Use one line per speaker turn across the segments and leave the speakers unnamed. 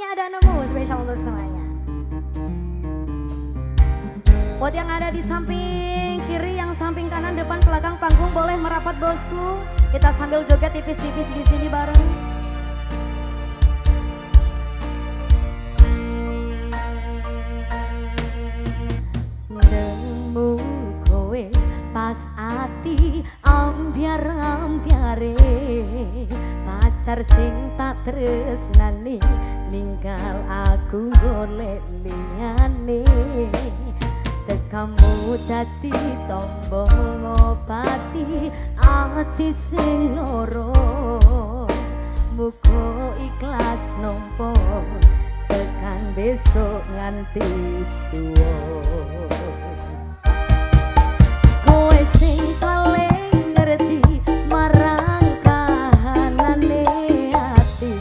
Lagunya ada Nemu, spesial untuk semuanya. Buat yang ada di samping kiri, yang samping kanan, depan, belakang panggung boleh merapat bosku. Kita sambil joget tipis-tipis di sini bareng. Nemu kowe pas ati ambyar-ambyare, pacar sing tak tresnani ninggal aku golek liyane. Tekamu dadi tombo ngobati ati sing loro, muga ikhlas nompo tekan besok nganti tuwa. Kowe sing paling ngerti marang kahanane ati,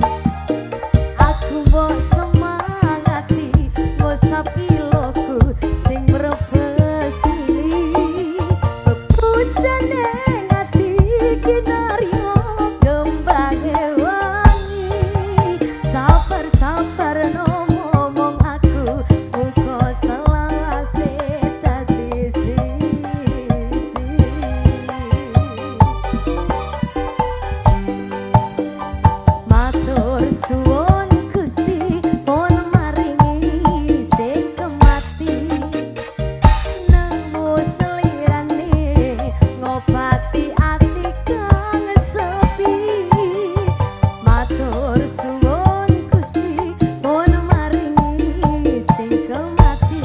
aku mbok semangati ngosapi loku sing mrebesi. Pepujane ati kinaryo kembange wangi, sabar-sabar ngomong aku muga selawase dadi siji. Matur suwun Gusti pun maringi sing kemati, nemu selirane ngobati ati kang sepi. Matur suwun Gusti pun maringi sing kemati,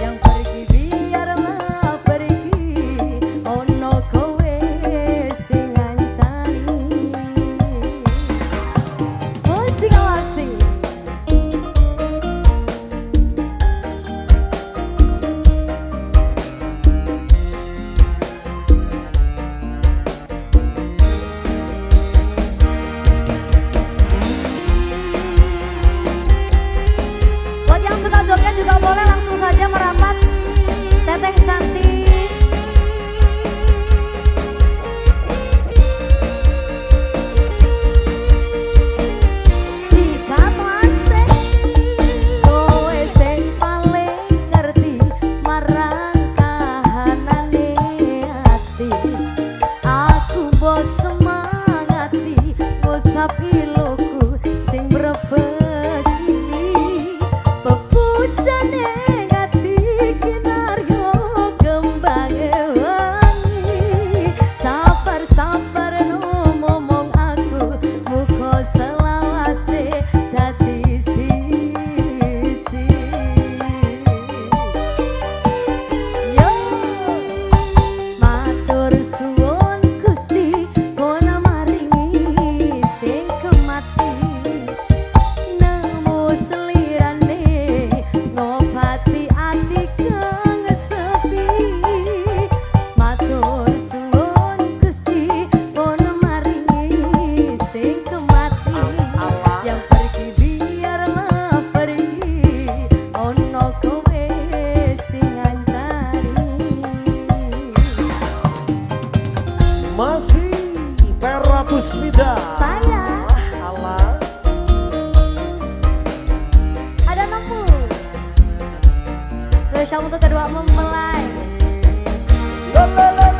yang pergi biarlah pergi, ono kowe sing ngancani. Mustika Galaxy. Buat yang suka joget juga boleh langsung saja merapat. Teteh cantik. Sikat wasih, kowe sing paling ngerti marang kahanane ati, aku mbok semangati ngosapi loku sing mrebesi. Pepujane ati kinaryo kembange wangi, sabar-sabar ngomong aku muga selawase dadi siji. Yo, matur suwun Gusti pun maringi sing kemati, nemu selirane ngobati ati kang sepi. Matur suwun Gusti pun maringi sing kemati, yang pergi biarlah pergi, ono kowe sing ngancani.
Masih Vera Puspita.
Saya.
Allah.
Ada Nemu. Spesial untuk kedua mempelai.
La la la.